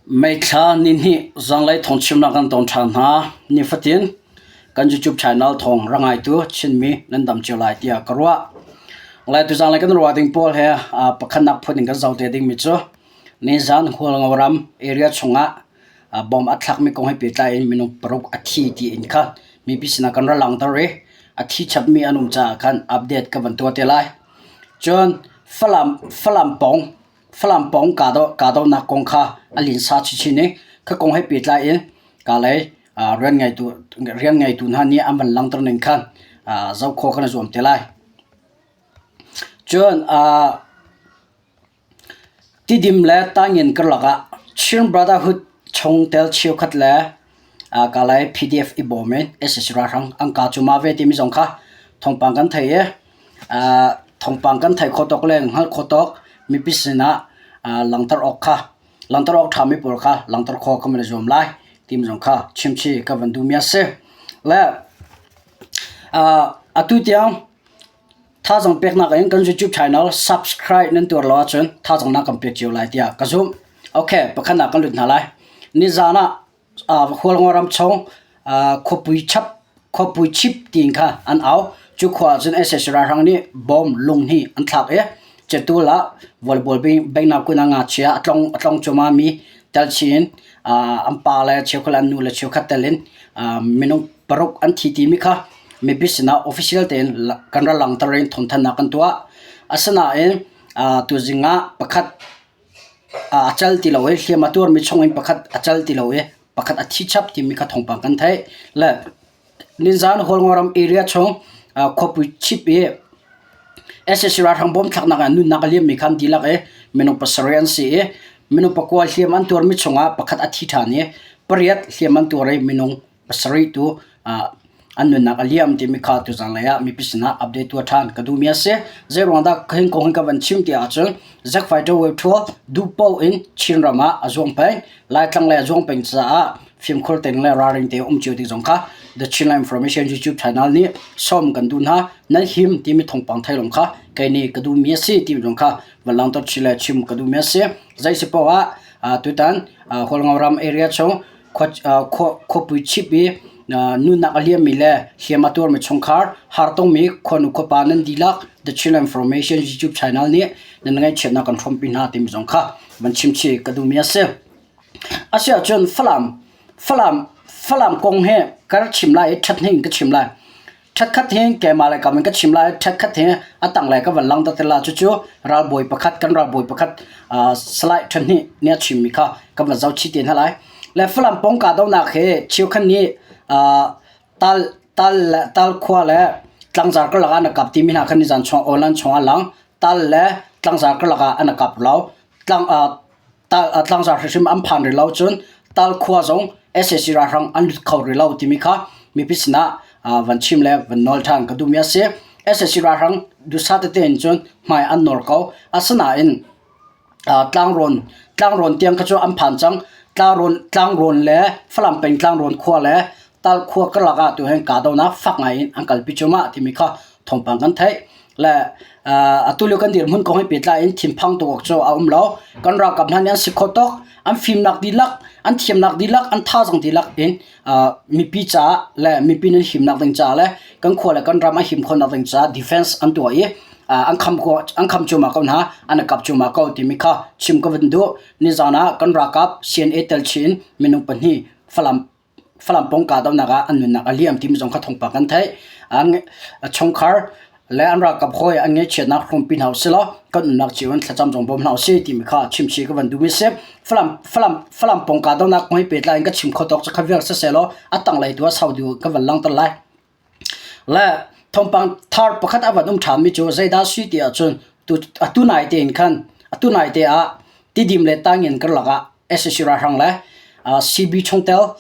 May thla nihnih zanlei thawngchimnak kan ton ṭhan hna. Nifatin kan YouTube channel thawng ra ngaitu Chinmi nan dam cio lai tiah ka ruah. Lai tu zanlei kan ruah ding pawl he pakhatnak phun in kan zoh te dingmi cu nizan Hualngo ram area chungah bomb a thlakmi kong he pehtlai in minung paruk a thi ti in khan mipi sinah kan ra langhter i a thi chapmi an um caah khan update ka van tuah te lai. Cun Falam Falam pawng Falam pawng kahdohnak kong kha a linsa chinchin i kha kong he pehtlai in kalay rian ngeitu hna nih an van langhter ning khan zoh khawh kan i zuam te lai. Cun Tidim le Tangin karlak ah Chin Brotherhood chungtel cheukhat le kalay PDF i bawm in sac ralhrang an kaa cuma ve timi zong kha thawngpang kan thei i Thawngpang kan theih khawh tawk le hngalh khawh tawk mipi sinah langhter awk kha langhter awk ṭhami pawl kha langhter khawh kan van i zuam lai timi zong kha chimchih ka van duhmi a si. Le atu tiang thazaang peknak in kan YouTube channel subscribe nan tuar lo ahcun thazaang na kan pek cio lai tiah ka zumh. Okay, pakhat ah kan lut hna lai. Nizan ah Hualngo ram chung khuapui chap khuapui chip tiin kha an au. Cu khua ah cun sac ralhrang nih bom lung hi an thlak i Cetul ah volleyball beinak kun ah ngakchia a tlong a tlong cuahmah mi telchin in an pa le cheukhat an nu le cheukhat tel in minung paruk an thi timi kha mipi sinah official tein kan ra langhter in thawngthanhnak kan tuah. Asinain tuzing ah pakhat A cal ti lo i hliam a tuarmi chungin pakhat a cal ti lo i pakhat a thi chap timi kha thawngpang kan theih. Le nizan Hualngoram area chung khuapui chip i sac ralhrang bom thlaknak ah nunnak a liammi kha an dihlak i minung pasarih an si i minung pakua hliam an tuarmi chungah pakhat a thi ṭhan i pariat hliam an tuar i minung pasarih tu an nunnak a liam timi kha tuzanlei ah mipi sinah update tuah ṭhan ka duhmi a si. Zeiruang dah hin kong hi ka van chim ti ahcun Zack Fighter Wave Tour duh paoh in Chinram ah a zuang peng, Laitlang lei a zuang peng caah fimkhur tein le ralring tein um cio ding zong kha The Chinland Information YouTube channel nih sawm kan duh hna. Nan him timi thawngpang thei lawng kha kei nih ka duhmi a si timi zong kha van langhter chih le chim ka duhmi a si. Zei si paoh ah tutan Hualngo ram area chung Khuapui chip i nunnak a liammi le hliam a tuarmi chungkhar hartongmi khuanu khuapa nan dihlak The Chinland Information YouTube channel nih nan ngaihchiatnak kan hrawmpi hna timi zong kha van chimchih ka duhmi a si. Asiahcun Falam, Falam, Falam kong hi ka rak chim lai i ṭhathning ka chim lai. Ṭhatkhat hi keimah le kam in ka chim lai. Ṭhatkhat hi a tanglei ka van langhter te la. Cucu ralbawi pakhat kan ralbawi pakhat Salai Ṭhahnih nih a chimmi kha ka van zoh chih te hna lai. Le Falam pawng kahdohnak hi cheukhat nih tal tal le tal khua le tlangzar karlak ah an kap timi hna kha nizan chung online chung ah lang. Tal le tlangzar karlak ah an kap lo. Tlang tlangzar hrimhrim an phan rih lo cun Tal khua zong sac ralhrang an lut kho rih lo timi kha mipi sinah van chim le van nawl ṭhan ka duhmi a si. sac ralhrang duhsah tete in cun hmai an nawr ko. Asinain tlangrawn tlangrawn tiang kha cu an phan cang. Tlangrawn tlangrawn le Falam peng tlangrawn khua le Tal khua karlak ah tuhin kahdohnak fak ngai in an kalpi cuahmah timi kha thawngpang kan theih. Le atu lio kan dirhmun kong he pehtlai in thinphang tuk awk cu a um lo. Kan ralkap hna nih an si kho tuk, an fimnak dihlak, an thiamnak dihlak, an thazaang dihlak in mipi caah le mipi nan himnak ding caah le kan khua le kan ram a him khawhnak ding caah defense an tuah i an kham an kham cuahmah ko hna, an i kap cuahmah ko timi kha chim ka van duh. Nizan ah kan ralkap CNA tel chin in minung pahnih Falam Falam pawng kahdohnak ah an nunnak a liam timi zong kha thawngpang kan theih. An chungkhar le an ralkap hawi an ngaihchiatnak hrumpi hna usih law kan nunnak cio in thlacam zong bawm hna usih timi kha chimchih ka van duhmi a si. Falam Falam Falam pawng kahdohnak kong he pehtlai in ka chim kho tawk cu kha vial siseh law a tanglei tu ah sau deuh ka van langhter lai. Le thawngpang thar pakhat a van um ṭhanmi cu zeidah a si ti ahcun tu atu nai tein khan atu nai te ah Tidim le Tangin karlak ah sac ralhrang le CB chungtel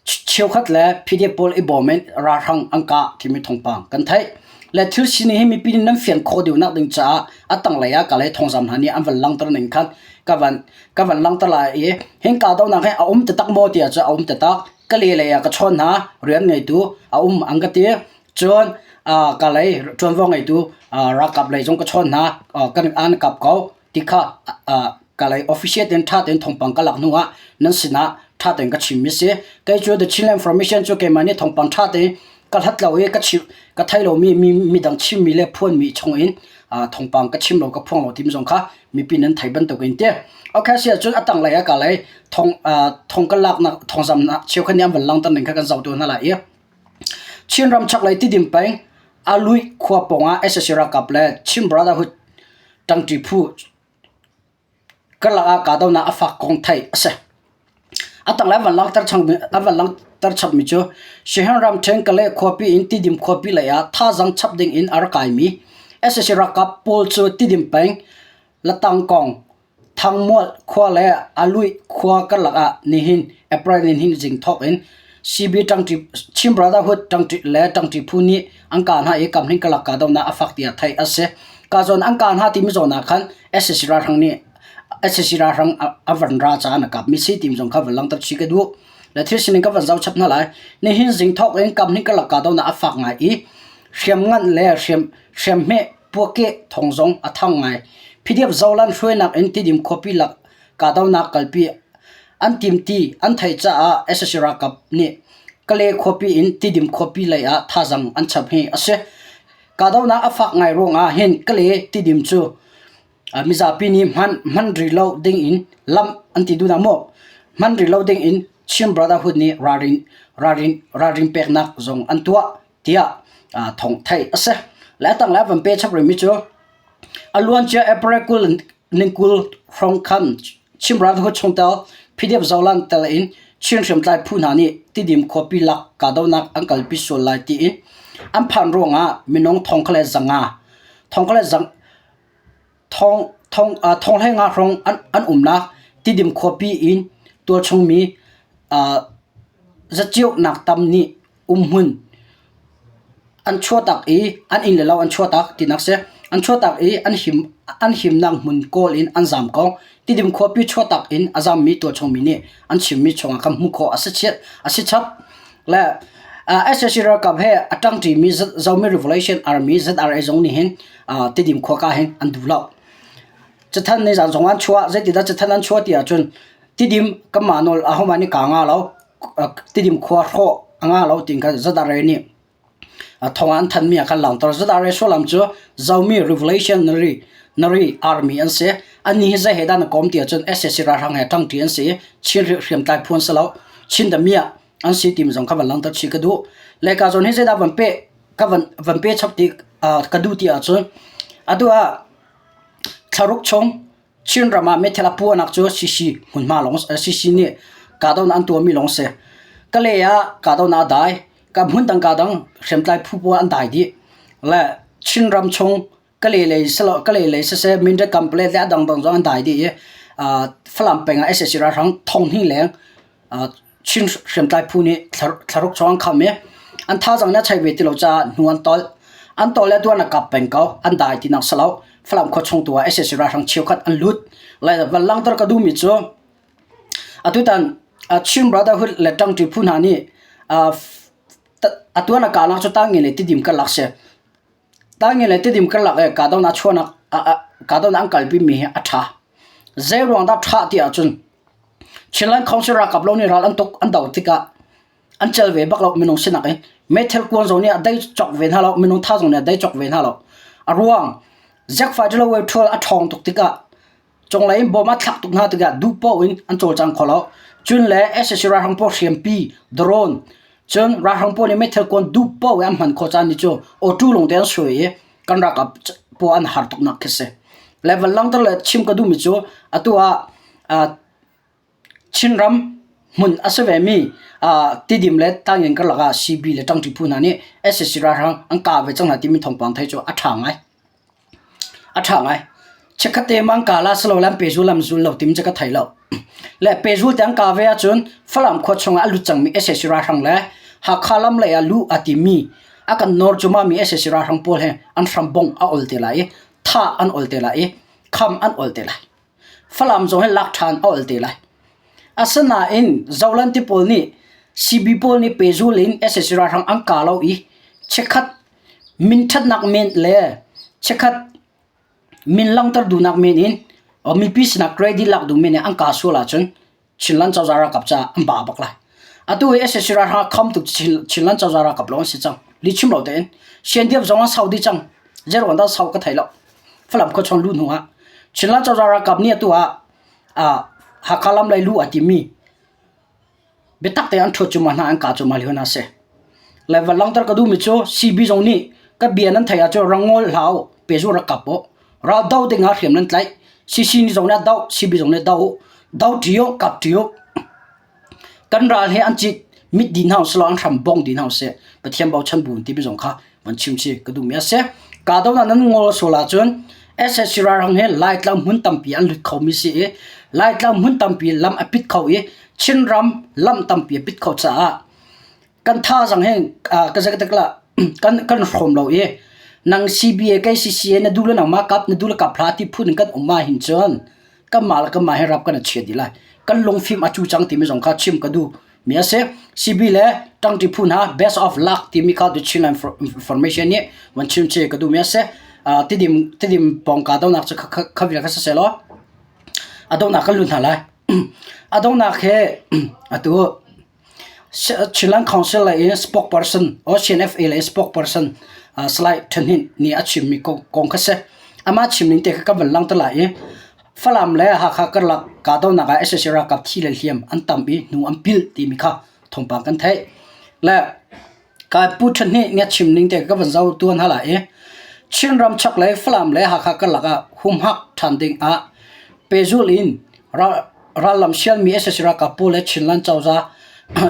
cheukhat le PDF pawl i bawm in ralhrang an kah timi thawngpang kan theih. Le thil sining hi mipi nih nan fian khawh deuhnak ding caah a tanglei ah Kalay thawngzam hna nih an van langhter ning khan ka van ka van langhter lai i hin kahdohnak hi a um taktak maw ti ahcun a um taktak. Ka le lei ah ka chawn hna rian ngeitu a um an ka ti. Cun Kalay ṭuanvo ngeitu ralkap lei zong ka chawn hna kan an kap ko ti kha. Ka lei official tein ṭha tein thawngpang ka lak hnu ah nan sinah ṭha tein ka chimmi si. Kei cu The Chinland Information cu keimah nih thawngpang ṭha tein ka hlat lo i ka chim ka thei lomi mi midang chimmi le phuanmi chungin thawngpang ka chim lo ka phuang lo timi zong kha mipi nan thei bantuk in ti. Okay si ahcun a tanglei ah ka lei thong thong ka laknak thawngzamnak cheukhat nih an van langhter ning kha kan zoh tu hna lai i Chinram chaklei Tidim peng Alui khua pawngah sac ralkap le Chin Brotherhood ṭangṭi phu Karlak ah kahdohnak a fak kong theih a si. A tanglei an van langhter an van langhter chapmi cu Shehan ramṭhen Kalay khuapi in Tidim khuapi lei ah thazaang chap ding in a rak kaimi sac ralkap pawl cu Tidim peng Latangkong Thangmual khua le Aluih khua karlak ah nihin April nihnih zing thawk in CB ṭangṭi Chin Brotherhood ṭangṭi le ṭangṭi phu nih an kah hna i kamhling karlak kahdohnak a fak tiah theih a si. Ka zawn an kah hna timi zawn ah khan sac ralhrang nih sac ralhrang a van ra caah na kapmi si timi zong kha van langhter chih ka duh. Le thil sining ka van zoh chap hna lai. Nihin zing thawk in kamhling karlak kahdohnak a fak ngai i hriamngan le hriam hriamhme puakeh thawng zong a thang ngai. PDF Zoland hruainak in Tidim khuapi lak kahdohnak kalpi an tim ti an theih caah sac ralkap nih Kalay khuapi in Tidim khuapi lei ah thazaang an chap hi a si. Kahdohnak a fak ngai ruangah hin Kalay Tidim cu mizapi nih hman hman rih lo ding in lamh an ti duh dah maw? Hman rih lo ding in Chin Brotherhood nih ralrin ralrin ralrin peknak zong an tuah tiah thawng theih a si. Le a tanglei a van pe chap rihmi cu a luancia April 20 ning 20 hrawng khan Chin Brotherhood chungtel PDF Zoland tel in Chin hriamtlai phu hna nih Tidim khuapi lak kahdohnak an kalpi sual lai tiin an phan ruangah minung thong kha le zanga thong kha le zang thong thong thong hlei nga hrawng an an umnak Tidim khuapi in tualchungmi zacionak tam nih umhmun an chuahtak i an inn le lo an chuahtak tinak si. An chuahtak i an him an himnak hmun kawl in an zaam ko. Tidim khuapi chuahtak in a zammi tualchungmi nih an chimmi chungah khan hmuh khawh a si chiat a si chap. Le uh, SAC ralkap he a ṭangṭimi Zomi Revolution Army ZRA zong nih hin uh, Tidim khua ka hin an duh lo. Cathan ni zan zong an chuah zeitidah cathan an chuah ti ahcun Tidim kanmah nawl ahohmah nih kaa nga lo Tidim khua hrawh a nga lo tiin khan ZRA nih thawng an thanmi ah khan langhter. ZRA sullam cu Zomi Revolutionary Nari Army an si. Annih hi zei he dah na kawm ti ahcun sac ralhrang he ṭangṭi an si i Chin hriamtlai phu an si lo. Chin damiah an si timi zong kha van langhter chih ka duh. Le ka zawn hi zeidah van pe ka van van pe chap ti ka duh ti ahcun atu ah thlaruk chung Chinram ah meithal a puahnak cu CC hmunhma lawng CC nih kahdohnak an tuahmi lawng si. Kalay ah kahdohnak a dai. Ka hmun dang ka dang hriamtlai phu pawl an dai dih. Le Chinram chung Kalay lei silo Kalay lei siseh Mindat Kanpalet le a dangdang zong an dai dih i Falam peng ah sac ralhrang thonghnih leng Chin hriamtlai phu nih thlaruk chung an kham i an thazaang nih a chei ve ti lo caah hnu an tolh. An tolh le tuan a kap peng ko. An dai tinak si lo. Falam khua chung tu ah sac ralhrang cheukhat an lut. Lai van langhter ka duhmi cu atutan Chin Brotherhood le ṭangṭi phu hna nih atuan a kahnak cu Tangnge le Tidim karlak si. Tangnge le Tidim karlak i kahdohnak chuahnak kahdohnak an kalpimi hi a ṭha. Zei ruang dah ṭha ti ahcun Chinland Council ralkap lo nih ral an tuk an do tikah an cel ve bak lo minung sinak in meithal kuan zong nih a dei cawk ve hna lo minung tha zong nih a dei cawk ve hna lo a ruang Jack Fighter lo ṭhual a ṭhawng tuk tikah cunglei in bom a thlak tuk hna tikah duh paoh in an cawlcang kho lo cun le sac ralhrang pawl hriampi drone cun ralhrang pawl nih meithal kuan duh paoh in an hman khawh caan ni cu auto lawng te an suai i kan ralkap pawl an har tuknak khi si level langter le chim ka duhmi cu atu ah Chinram hmun a si vemi Tidim le Tangin karlak ah CB le ṭangṭi phu hna nih sac ralhrang an kah ve cang hna timi thawngpang theih cu a ṭha ngai. A ṭha ngai. Chikkhat te ma an kah la silole an pehzul an zul lo timi cu ka thei lo. Le pehzul te an kah ve ahcun Falam khua chungah a lut cangmi sac ralhrang le Hakha lam lei ah luh aa timmi a kan nawr cumami sac ralhrang pawl he an hrambongh a ol te lai i thah an ol te lai i kham an ol te lai. Falam zong hi lak ṭhan a ol te lai. Asinain Zoland ti pawl nih CB pawl nih pehzul in sac ralhrang an kah lo i chikkhat min ṭhatnak men le chikkhat min langhter duhnak men in Mipi sinah credit lak duhmi nih an kaa sual ahcun Chinland cozah ralkap caah an ba bak lai. Atu hi sac ralhrang kham tuk Chinland cozah ralkap lawng an si cang. Lihchim lo tein. CNDF zong an sau dih cang. Zeiruang dah sau ka thei lo. Falam khuachung luh hnu ah Chinland cozah ralkap nih atu ah Hakha lam lei luh a timi biatak tein an ṭhuat cuahmah hna an kah cuahmah lio hna a si. Le van langhter ka duhmi cu CB zong nih ka bia nan theih ahcun rak ngol hlah u, pehzulh rak kap u. Ral do ding ah hriam nan tlaih. CC nih zong nih a doh, CB zong nih a doh u. Do ṭi u, kap ṭi u. Kan ral hi an cit mit dih hna usih law an hram bong dih hna usih. Pathian bochan bu timi zong kha van chim chih ka duhmi a si. Kahdohnak nan ngol sual ahcun SSC ralhrang hi Laitlang hmun tampi an lut khomi si i Laitlang hmun tampi lam a pit kho i Chinram lam tampi a pit kho caah kan thazaang hi ka zei ka la kan kan hrawm lo i nang CBA kei CCA na duh le nangmah kap na duh le kap hlah ti phun in kan um ah hin cun kanmah le kanmah hi rap kan i chia dih lai. Kan lungfim a cu cang timi zong kha chim ka duh mi a si. CB le ṭangṭi phu hna best of luck timi kha The Chinland Information nih van chim che ka duh mi a si. Tidim tidim pawng ka donak cu kha vial kha siseh law a donghnak kan lut hna lai. A donghnak he atu Chinland Council lei in spokesperson or CNFA lei spokesperson Salai Than Hnin nih a chimmi kong kha si. Amah chimning te kha kan van langhter lai i Falam le Hakha karlak kahdohnak ah sac ralkap thi le hliam an tam i hnu an pilh timi kha thawngpang kan theih. Le Kai Pu Than Hnin nih a chimning te kha kan van zoh tuan hna lai i Chinram chaklei Falam le Hakha karlak ah humhak ṭhan ding ah pehzulh in Rallam sialmi sac ralkap pawl le Chinland cozah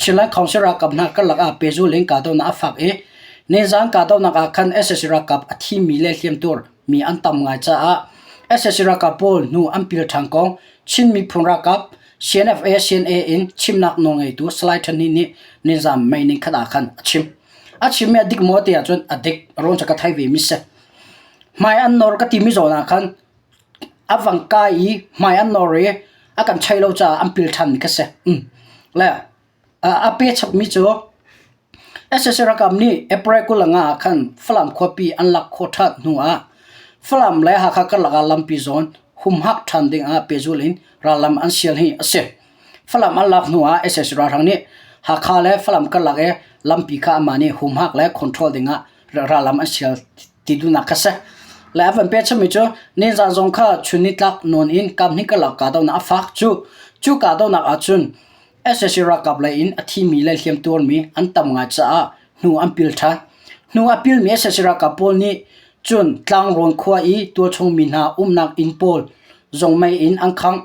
Chinland Council ralkap hna karlak ah pehzulh in kahdohnak a fak i nizaan kahdohnak ah khan sac ralkap a thimi le hliamtuar mi an tam ngai caah sac ralkap pawl hnu an pil ṭhan kong Chin miphun ralkap CNFA CNA in chimnak nawlngeitu Salai Than Hnin nih nizaan May ni khat ah khan a chim. A chimmi a dik maw ti ahcun a dik. Rawn cu ka thei ve mi si. Hmai an nawr ka timi zawn ah khan A vang kai i hmai an nawr i a kan chei lo caah an pil ṭhanmi kha si. Le a pe chapmi cu sac ralkap nih April 25 ah khan Falam khuapi an lak khawh ṭhan hnu ah Falam le Hakha karlak ah lampi zawn humhak ṭhan ding ah pehzulh in rallam an sial hi a si. Falam an lak hnu ah sac ralhrang nih Hakha le Falam karlak i lampi kha amah nih humhak le control ding ah rallam an sial ti duhnak kha si. Le a van pek chimmi cu nizan zong kha chun nitlak nawn in kamhnih karlak kahdohnak a fak cu cu kahdohnak ahcun sac ralkap lei in a thimi le hliamtuarmi an tam ngai caah hnu an pil ṭhan. Hnu a pilmi sac ralkap pawl nih cun tlangrawn khua i tualchung mi hna umnak inn pawl zong mei in an khangh.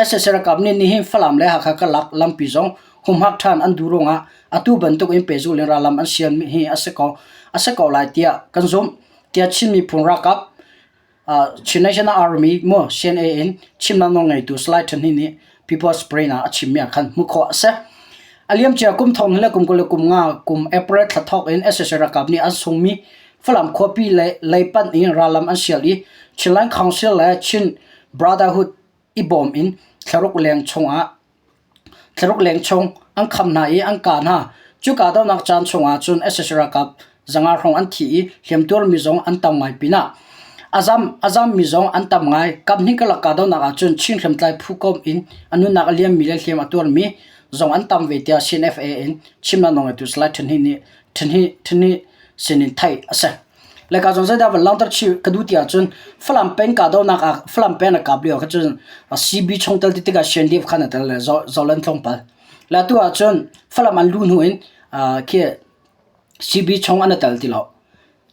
Sac ralkap nih nihin Falam le Hakha karlak lampi zong humhak ṭhan an duh ruangah atu bantuk in pehzulh in rallam an sialmi hi a si ko a si ko lai tiah kan zumh tiah Chin miphun ralkap Chin National Army mu CNA in chimnak nawlngeitu Salai Than Hnin nih People's Brain ah a chimmi ah khan hmuh khawh a si. A liamcia kum thong le kum 25 kum April thla thawk in sac ralkap nih an sungmi Falam khuapi le leipanh in rallam an sial i Chinland Council le Chin Brotherhood i bawm in thlaruk leng chungah Thlaruk leng chung an kham hna i an kah hna. Cu kahdohnak caan chungah cun sac ralkap 500 hrawng an thi i hliamtuarmi zong an tam ngai pinah a zam a zammi zong an tam ngai. Kaphnih karlak kahdohnak ah cun Chin hriamtlai phu komh in a nunnak a liammi le hliam a tuarmi zong an tam ve tiah CNFA in chimnak nawlngeitu Salai Than Hnin nih Than Hnin sinin theih a si. Le ka zong zeidah van langhter chih ka duh ti ahcun Falam peng kahdohnak ah Falam peng a kap lio kha cun CB chungtel ti tikah CNDF khan a tel le Zoland tlawmpal. Le atu ahcun Falam an luh hnu in khi CB chung an i tel ti lo.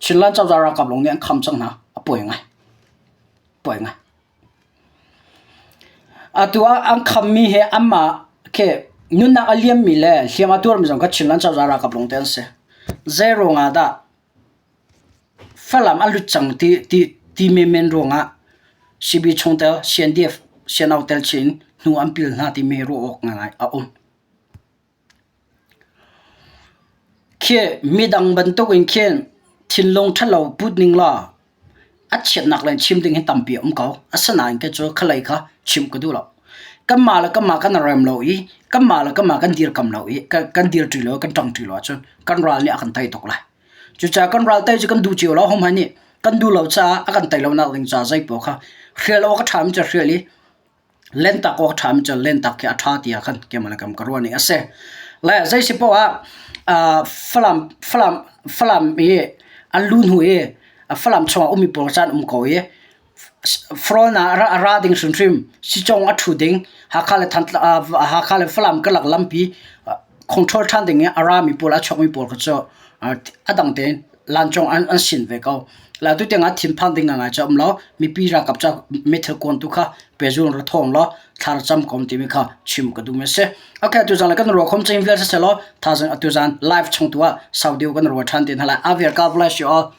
Chinland cozah ralkap lawng nih an kham cang hna. A pawi ngai. Pawi ngai. Atu ah an khammi he anmah khi nunnak a liammi le hliam a tuarmi zong kha Chinland cozah ralkap lawng te an si. Zei ruang ah dah Falam a lut cang ti menmen ruangah CB chungtel CNDF CNO tel chin in hnu an pil hna timi ruah awk ngaingai a um. Khi midang bantuk in khin thinlung ṭhalo put ning law a chiatnak le chim ding hi tampi a um ko. Asinain kei cu khalei kha chim ka duh lo. Kanmah le kanmah kan i rem lo i kanmah le kanmah kan dirkam lo i kan dirṭi lo kan ṭangṭi lo ahcun kan ral nih a kan tei tuk lai. Cucaah kan ral tei cu kan duh cio lo, hohmanh nih kan duh lo caah a kan tei lonak ding caah zeipaoh kha hrial awk a ṭhami cu hrial i. Lentak awk a ṭhami cu lentak khi a ṭha tiah khan keimah le kam ka ruah ning a si. Le zei si paoh ah Falam Falam Falam i an lu hnu i Falam chungah ummi pawl caan um ko i Frawn ah a ra ding hrimhrim sicong a ṭhu ding Hakha le Thantlang Hakha le Falam karlak lampi control ṭhan ding i a rami pawl a chuakmi pawl kha cu a dang tein lancawng an sin ve ko. La tu tiang ah thinphang ding ngai cu um lo. Mipi ralkap cu meithal kuan tu kha pezul ra thawng law thla ra cam kom timi kha chim ka duh mi si. Okay, tu zan le kan ruah khom ching vial siselaw thazang atu zan live chung tu ah sau deu kan ruah ṭhan te hna lai. Aviar God bless you all.